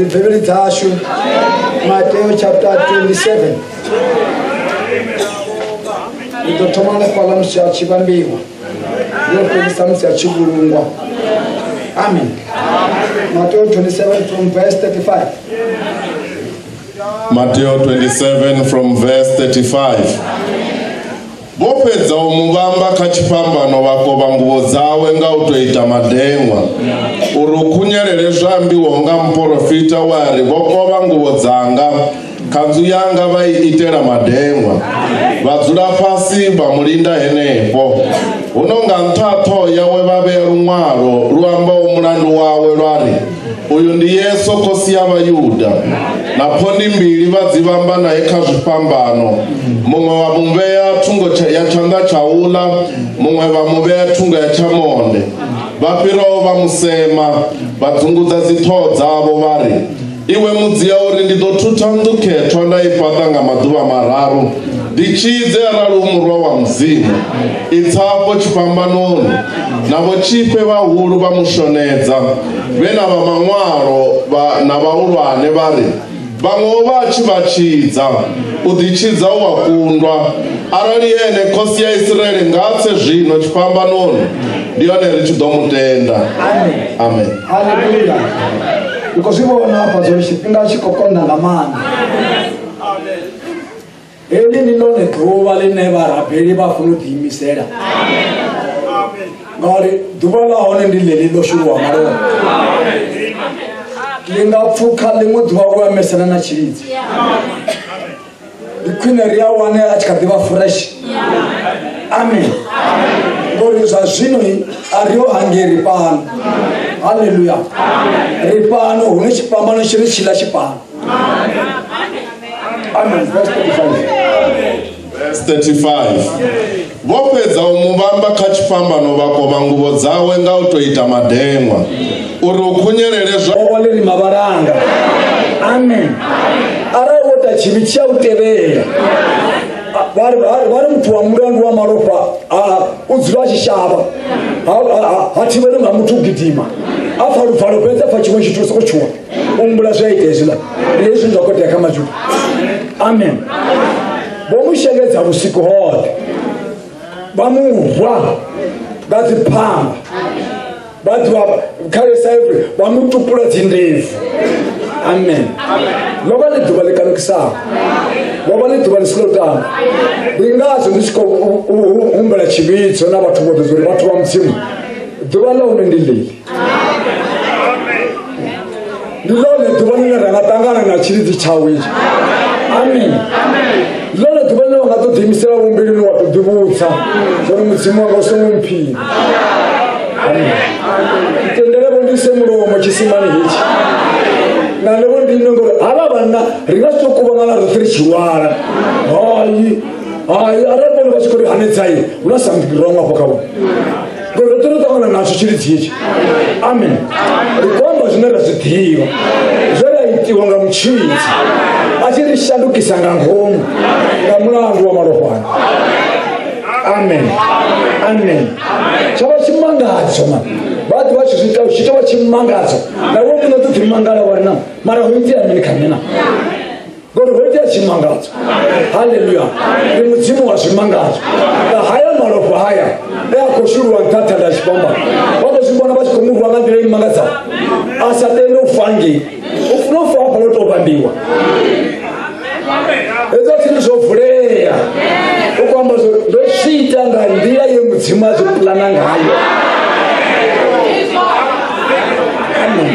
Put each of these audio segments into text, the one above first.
Dzibivhili dzashu Mateo chapter 27. Ri ḓo thoma hanefhaḽa musi a tshi vhambiwa, yo fhelisa musi a tshi vhulungwa. Amen. Mateo 27 from verse 35. Mateo 27 from verse 35. Vho fhedza u mu vhamba kha tshifhambano vha kovha nguvho dzawe nga u tou ita madeṅwa, uri u khunyelele zwo ambiwaho nga muporofita we a ri, vho kovha nguvho dzanga, khanzu yanga vha i itela madeṅwa. Vha dzula fhasi vha mu linda henefho. Huno nga nṱha ha ṱhoho yawe vha vhea luṅwalo lu ambaho mulandu wawe lwa ri, uyu ndi Yesu khosi ya Vhayuda. Na phondi mbili vha dzi vhamba nae kha zwifhambano, muṅwe wa mu vhea thungo ya tshanḓa tsha uḽa, muṅwe vha mu vhea thungo ya tshamonde. Vha fhiraho vha mu sema, vha dzungudza dziṱhoho dzavho vha ri, iwe mudzia uri ndi ḓo thutha nnḓu khethwa nda i fhaṱa nga maḓuvha mararu, ndi tshidze arali u murwa wa Mudzimu, itsa afho tshifhambanoni. Na vhotshifhe vhahulu vha mu shonedza, vhe na vha maṅwalo na vhahulwane vha ri, vhaṅwe vho vha tshi vha tshidza, u ḓitshidza u a kundwa. Arali ene khosi ya Israele nga a tse zwino tshifhambanoni, ndi hone ri tshi ḓo mu tenda. Amen. Amen. Haleluya. Ndi khou zwi vhona hafha zwo tshifhinga tshi khou konḓa nga maanḓa. Heḽi ndi ḽone ḓuvha ḽine vharabeli vha funa u ḓiimisela, ngauri ḓuvha ḽa hone ndi ḽeḽi ḽo shuluwa malofha. Ḽi nga pfukha ḽiṅwe ḓuvha u ambesana na tshilidzi. Ndi khwine ri a wane a tshi kha ḓi vha fresh. Amen. Ngori zwa zwino a ri ho hangei, ri fhano. Haleluya. Ri fhano hune tshifhambano tshi ri tshiḽa tshi fhano. Amen. Verse 35. Verse 35. Vho fhedza u mu vhamba kha tshifhambano vha kovha nguvho dzawe nga u tou ita madeṅwa, uri u khunyelele zwa Ovha ḽi ri mavhalanga. Amen. Arali wo ita tshivhi tshi a u tevhela. Vha ri muthu wa mulandu wa malofha u dzula a tshi shavha, ha thivheli nga muthu u gidima, a pfa lupfalo fhedzi a pfa tshiṅwe tshithu soko tshuwa, u humbula zwi a itea hezwiḽa. Ndi hezwi zwine zwa khou itea kha Majuda. Amen. Vho mu shengedza vhusiku hoṱhe, vha mu rwa nga dziphanga, vha ḓuvha kha vha mu tupula dzindebvu. Amen. Ḽo vha ḽi ḓuvha ḽi kanukisaho, ḽo vha ḽi ḓuvha ḽi si ḽo tamba. Ndi ngazwo ndi tshi khou humbela tshivhidzo na vhathu vhoṱhe uri vhathu vha Mudzimu, ḓuvha ḽa hone ndi ḽeḽi. Ndi ḽone ḓuvha ḽine ra nga ṱangana na tshilidzi tshawe itshi. Amen. Ḽone ḓuvha ḽine wa nga ḓo ḓiimisela vhumbiluni wa tou ḓivhudza uri Mudzimu wanga u songo mphina. Amen. Tendele vho ndi ise mulomo tshisimani hetshi. Na nṋe vho ndi ine ngori havha vhanna ri nga si tou kuvhangana roṱhe ri tshi lwala. Hai, hai, arali vhone vha tshi khou ri hanedza hu na something wrong afho kha vhone. Ngori roṱhe ro ṱangana natsho tshilidzi hetshi. Amen. Ri khou amba zwine ra zwi ḓivha, zwe ra itiwa nga mutshidzi a tshi ri shandukisa nga ngomu nga mulandu wa malofhani. Amen. Amen. Tsha vha tshimangadzo man. Vha ḓi vha tshi zwi ita tshi tou vha tshimangadzo. Na iwe muṋe u ḓo ḓi mangala wa ri na mara ho itea mini kha nṋe na? Ngori ho itea tshimangadzo. Haleluya. Ndi Mudzimu wa zwimangadzo. Nga haya malofha haya e a khou shuluwa nṱha thanda ya tshifhambano, vha ḓo zwi vhona vha tshi khou mu rwa nga nḓila i mangadzaho, a sa tendi u fa ngei, u funa u fa hafhaḽa u tou vhambiwa. Hezwo zwithu zwo vulea, u khou amba zwo ndo zwi ita nga nḓila ye Mudzimu a zwi pulana ngayo. Amen.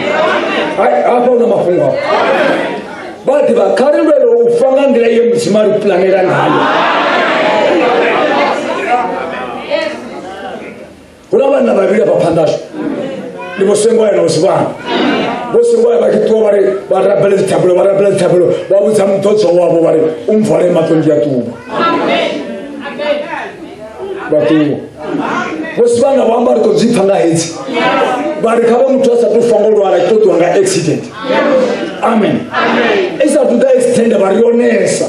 Hafha hu na mafhungo hafha. Vha ḓivha kha ri lwele u fa nga nḓila ye Mudzimu a ri pulanela ngayo. Hu na vhanna vhavhili afha phanḓa hashu, ndi Vho Sengwaya na Vho Sivhana. Vho Sengwaya vha tshi ṱuwa vha ri vha rabele dzithabelo, vha rabela dzithabelo, vha vhudza muḓodzwa wavho vha ri u mvale maṱo ndi a ṱuwa. Vha ṱuwa. Vho Sivhana vho amba ri khou zwi pfa nga hedzi, vha ri kha vha muthu a sa tou fa ngo lwala tshi tou ṱuwa nga accident. Amen. I sa tou ḓa accident vha ri yonesa,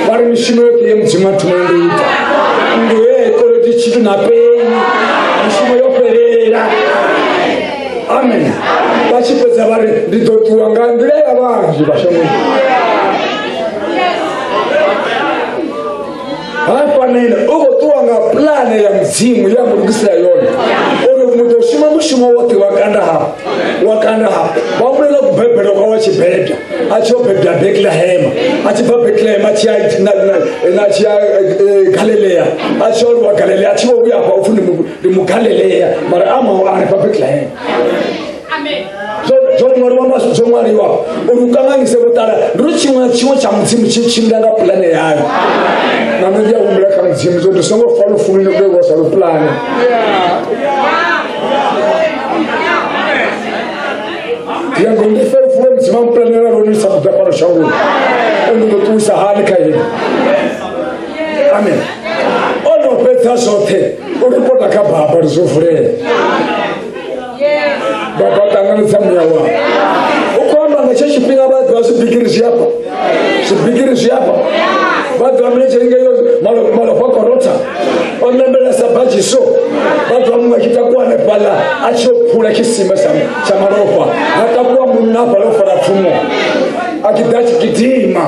vha ri mishumo yoṱhe ye Mudzimu a thoma ndo ita, nnḓu ye koloti tshithu na peni, mishumo yo fhelela. Amen. Vha tshi fhedza vha ri ndi ḓo ṱuwa nga nḓila ya Vhanzhi vha shangoni hafha nene u khou ṱuwa nga pulane ya mudzimu ya mu lugisela yone uri mu ḓo shuma mushumo woṱhe wa kanda hafha wa kanda hafha vha humbulela kubebelwa kwa wa tshi bebya a tshi yo bebya betlehema a tshi bva betlehema a tshi ya na tshi ya galilea a tshi aluwa galilea a tshi vho vhuya hafha upfhi ndi mugalilea mara a mawe a ri fha betlehema zwo ṅwaliwa zwo ṅwaliwa uri u kanganyise vhuṱala ndi uri tshiṅwe na tshiṅwe tsha mudzimu tshi tshimbila nga pulane yayo na nṋe ndi a humbula kha mudzimu zwo ndi songo fa lufuni ndi vheiwa sa lupulane yango ndi fe lufu lwe mudzimu a mpulanela lwone ndi sa ḓa fhano shangoni ndi ḓo ṱuwisa hani kha heli amen o no fhedza zwoṱhe u ripota kha baba ri zwo vulea baba ṱanganedza muya wawe u khou amba nga tshe tshifhinga vha ḓivha zwibigiri zwi afha zwibigiri zwi afha vha ḓivha milenzhe ngeyo malofha korotha o ṋembela sa badzhiso vha ḓivha muṅwe a tshi takuwa hanefhaḽa a tshi yo phula tshisima tsha malofha ha takuwa munna hafhaḽa o fara pfumo a tshi ḓa tshi gidima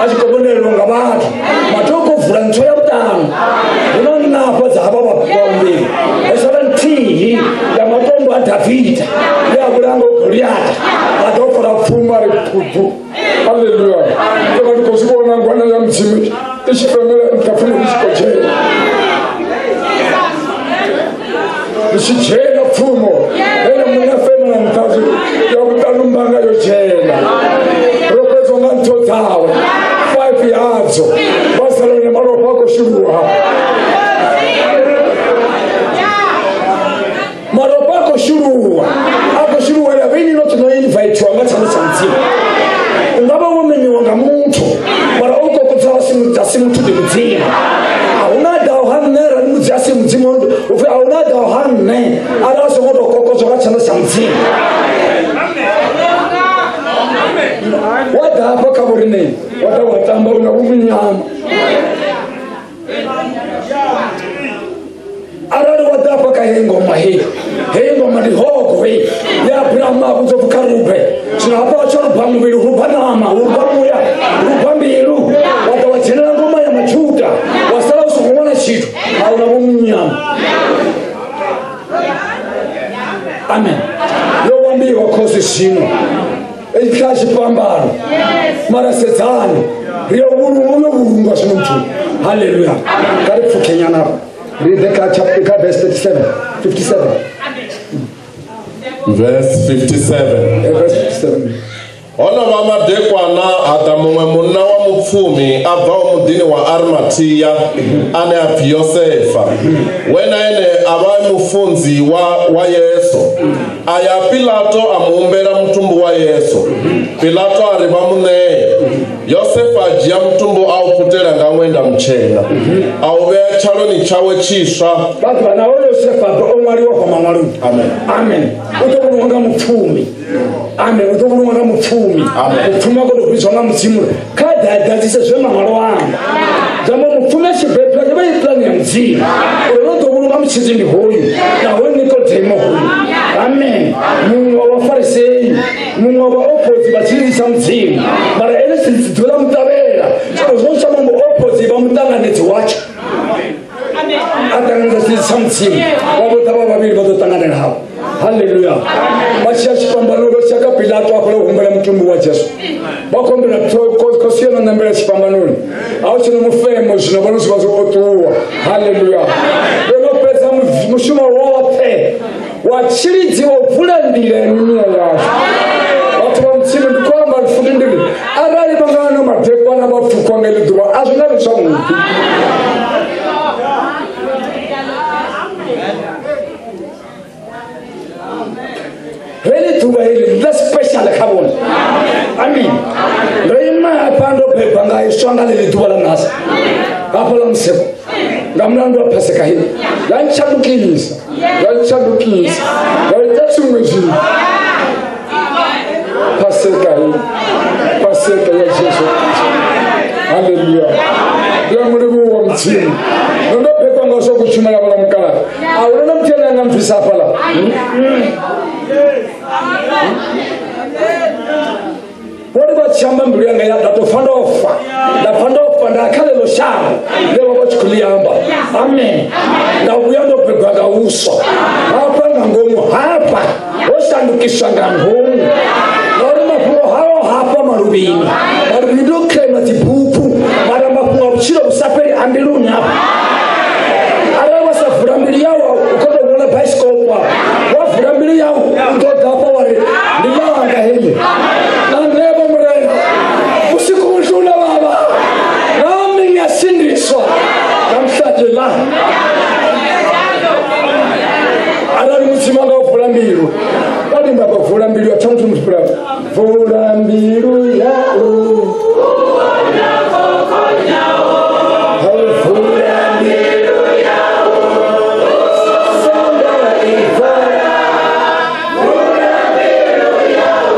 a tshi khou vhonelelwa nga vhathu vhathu u khou vula ntho ya vhuṱanu hu no nafha dza havha vhavhili ho sala nthihi ya matombo a davida ye a vhulanga goliata a ḓo fara pfumo a ri phuphu aleluya ndo vha ndi khou zwi vhona ngwana ya mudzimu i tshi femela nṱha pfumo i tshi khou dzhena i tshi dzhena pfumo ene muṋe femela nṱha ya vhuṱanu mbanga yo dzhena ro fhedzwa nga ntho dzawe five yadzo vha sala ne malofha a khou shuluwa malofha a khou shuluwa a khou shuluwela vheni no no invitiwa nga tshanḓa tsha mudzimu u nga vha wo memiwa nga muthu mara o kokodza a si muthu ndi mudzimu a hu na ḓaho ha nṋe arali mudzi a si mudzimu upfi a hu na ḓaho ha nṋe arali a songo tou kokodzwa nga tshanḓa tsha mudzimu wa ḓa hafha kha vhoriṋe wa ḓa wa tamba u na vhumunyama arali wa ḓa hafha kha heyi ngoma heyi heyi ngoma ndi hogo heyi ya abrahamu a vhudzwa pfi kha rube zwino hafha wa tsho ruba muvhili ruba ṋama ruba muya ruba mbilu wa ḓa wa dzhenela ngoma ya majuda wa sala u songo wana tshithu a una vhumunyama amen yo vhambiwa khosi zwino kha tshifhambano mara sedzani ri yo vhulunga yo vhulungwa zwino muthu haleluya kha ri pfukhenyana afha ri ḓe kha chapter kha verse 37 57 Verse 57. Verse 57 Ho no vha madekwana ha ḓa muṅwe munna wa mupfumi a bvaho muḓini wa Arimathia ane a pfi Yosefa, we na ene a vha e mufunzi wa, wa Yesu. A ya Pilato a mu humbela mutumbu wa Yesu. Pilato a ri vha mu ṋee. Yosefa a dzhia mutumbu a u putela nga ṅwenda mutshena, a u vhea tshaloni tshawe tshiswa. Vhathu vha naho Yosefa o ṅwaliwa kwa maṅwaloni. Amen. Amen. U ḓo vhulungwa nga mupfumi. Amen. U ḓo vhulungwa nga mupfumi. Amen. Mupfumi a khou tou vhidzwa nga Mudzimu. Kha ḓe a ḓadzise zwe maṅwalo a amba. Zwi amba mupfumi a tshi bebwa yo vha i pulane ya Mudzimu. Uri no ḓo vhulunga mutshidzi ndi hoyu. Naho Nikodemo hoyu. Amen. Muṅwe wa Vhafarisei, muṅwe wa vhaopodzi vha tshilidzi tsha Mudzimu. Mara ene tshilidzi ḓuvha ḽa muṱavhela. Zwino zwo tsha mambo opodzi vha muṱanganedzi watsho. A ṱanganedza tshilidzi tsha Mudzimu. Vha vho ḓa vha vhavhili vha ḓo ṱanganela hafho. Haleluya. Vha tshi ya tshifhambanoni vha tshi ya kha Pilato hafhaḽa u humbela mutumbu wa Jesu. Vha khou humbela khosi yo no ṋambela tshifhambanoni. A hu tshena mufemo zwino vho no zwi vha zwo o ṱuwa. Haleluya. Vho no fhedza mushumo woṱhe wa tshilidzi wa u vula nḓila ya mimuya yashu. Vhathu vha Mudzimu ndi khou amba futhi ndi ri arali vha nga ano madekwana vha pfukwa nga iḽi ḓuvha a zwi nga vhi zwavhuḓi. Heḽi ḓuvha heḽi ḽa special kha vhone. Amen. Ndo ima hafha ndo bebwa nga iswa nga ḽeḽi ḓuvha ḽa ṋasi. Hafha ḽa museko. Nga mulandu wa Paseka heyi. Ya ntshandukisa. Ya ntshandukisa. Ya ita zwiṅwe zwithu. Paseka heyi. Paseka ya Jesu. Haleluya. Ndi a mulivhuwa Mudzimu. Ndo ndo bebwa nga zwa kutshumela vhala mukalaha. A huna na muthu ane a nga mpfisa hafhaḽa. Wo tshi amba mbilu yanga ya ḓa tou pfa ndo fa, nda pfa ndo fa nda kha ḽeḽo shango ḽe vha vha tshi khou ḽi amba. Amen. Nda vhuya ndo bebwa nga uswa hafha nga ngomu, hafha ho shandukiswa nga ngomu, ngauri mafhungo hao hafha maluvhini, maluvhini ndi u claima dzibugu, mara mafhungo a vhutshilo vhu sa fheli a mbiluni hafha. Arali wa sa vula mbilu yau u khou tou vhona baisikopo, wa vula mbilu yau u ḓo ḓa hafha wa ri ndi ḽanga heḽi na nṋevho Murena vhusiku vhushula vhavha nami ngiyasindiswa namhlanje la. Arali Mudzimu anga u vula mbilu, vha limba vha vula mbilu ya thoma vula vula mbilu yau, vula mbilu yau, songa ivala, vula mbilu yau,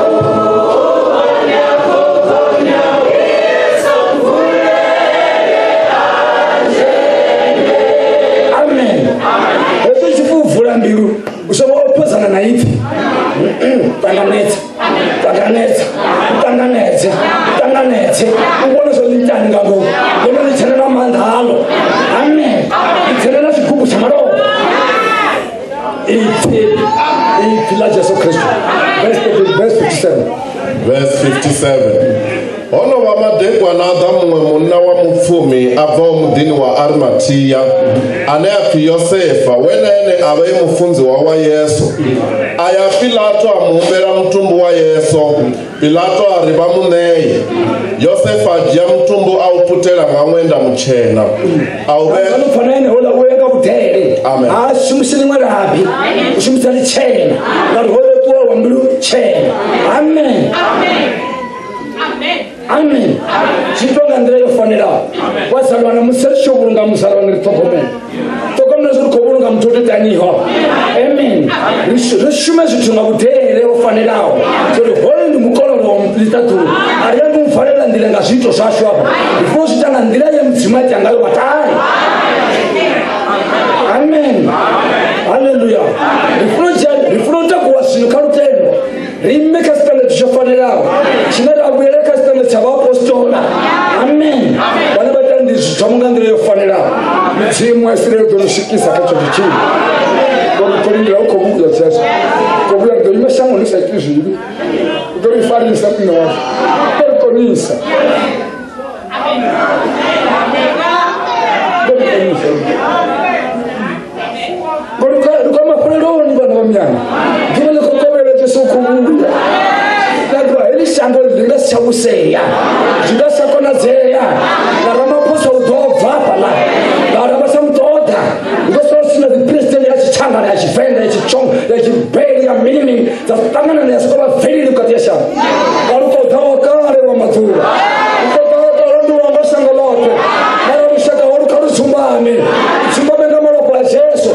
Amen. Hezwi tshi pfi u vula mbilu, u songo ophozana na ipfi. Ṱanganedza, ṱanganedza, ṱanganedze, ṱanganedze. U vhone zwo ḽi itani nga ngomu. Vhone ḽi tshena na maanḓa aḽo. Amen. Ḽi tshena na tshigubu tsha malofha. Ipfi, ipfi ḽa Jesu Kristo. Verse 57. Verse 57. Ho no vha madekwana a ḓa muṅwe munna wa mupfumi a bvaho muḓini wa Arimathea ane a pfi Yosefa, we na ene a vha e mufunziwa wa Yesu. A ya Pilato a mu humbela mutumbu wa Yesu. Pilato a ri vha mu ṋee. Yosefa a dzhia mutumbu a u putela nga ṅwenda mutshena, a u vhea. Ano pfana ene houḽa u ya nga vhudele. Amen. Ha shumisi ḽiṅwe labi, u shumisa ḽitshena, ngauri hoyo ṱuwa wa mbilu tshena. Amen. Amen. Zwi itwa nga nḓila yo fanelaho. Vhazalwana, musi ri tshi vhulunga muzalwana ri ṱhogomele, ṱhogomele zwi ri khou vhulunga muthu o tou itaniho. Amen. Ri shume zwithu nga vhudele ho fanelaho, uri hoyo ndi mukololo wa ḽiṱaḓulu, a ri yangi u valela nḓila nga zwiito zwashu afha. Ri funa u zwi ita nga nḓila ye Mudzimu a ita ngayo vhatale. Amen. Haleluya. Ri funa u dzhia, ri funa u takuwa zwino kha lutendo, ri ime kha standard tsho fanelaho tshine ra vhuyela kha standard tsha vhaapostola. Amen. Vhane vha ita ndi zwithu nga nḓila yo fanelaho, Mudzimu wa Israele u ḓo ri swikisa kha tsho tshithihi. Ngori ṱo lindela u khou vhuya Jesu, khou vhuya, ri ḓo ima shangoni sa iti zwivhi, u ḓo ri farisa Muṋe washu, u ḓo ri konisa, u ḓo ri konisa. Ngori ri khou mafheleloni vhana vha muyani, ḓuvha ḽi khou kovhela, Jesu u khou vhuya. Na ḓuvha heḽi shango ḽi nga si tsha vhusea, zwi nga si tsha konadzea, na Ramaphosa u ḓo bva hafhaḽa, ngauri a vha tsha mu ṱoḓa. Hu ḓo sala hu si na dziphresidennde ya Tshitshangana, ya Tshivenḓa, ya Tshitsonga, ya Tshibeli, ya mini mini, dza ṱangana ya sokou vha bveleli vhukati ya shango, ngauri u khou ḓa wa kale wa maḓuvha, u khou ḓa wa kale ndi wanga shango ḽoṱhe. Mara lushaka holu kha lu dzumbame, dzumbame nga malofha a Jesu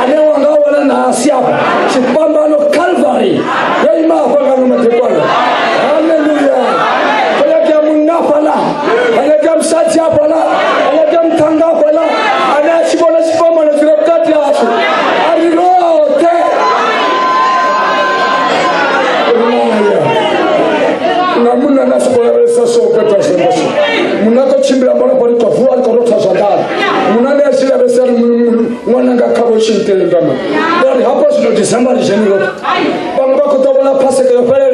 ane wa nga wana nasi afha tshifhambano Calvary yo ima hafha nga ano madekwana. Haleluya. Ho nyagea munna hafhaḽa, ho nyagea musadzi hafhaḽa, ho nyagea muṱhannga hafhaḽa ane a tshi vhona tshifhambano tshi re vhukati hashu a ri roṱhe rinaya na munna na sokou lavhelesa so fhethu a songo so munna a khou tshimbila malofha ri khou vuwa ri khou rotha zwanḓani, munna ane a tshi lavhelesa ri ṅwananga kha vho tshi itele ndama, ngauri hafha zwino December ri dzheni roṱhe, vhaṅwe vha khou ḓo vhona Paseka yo fhelela.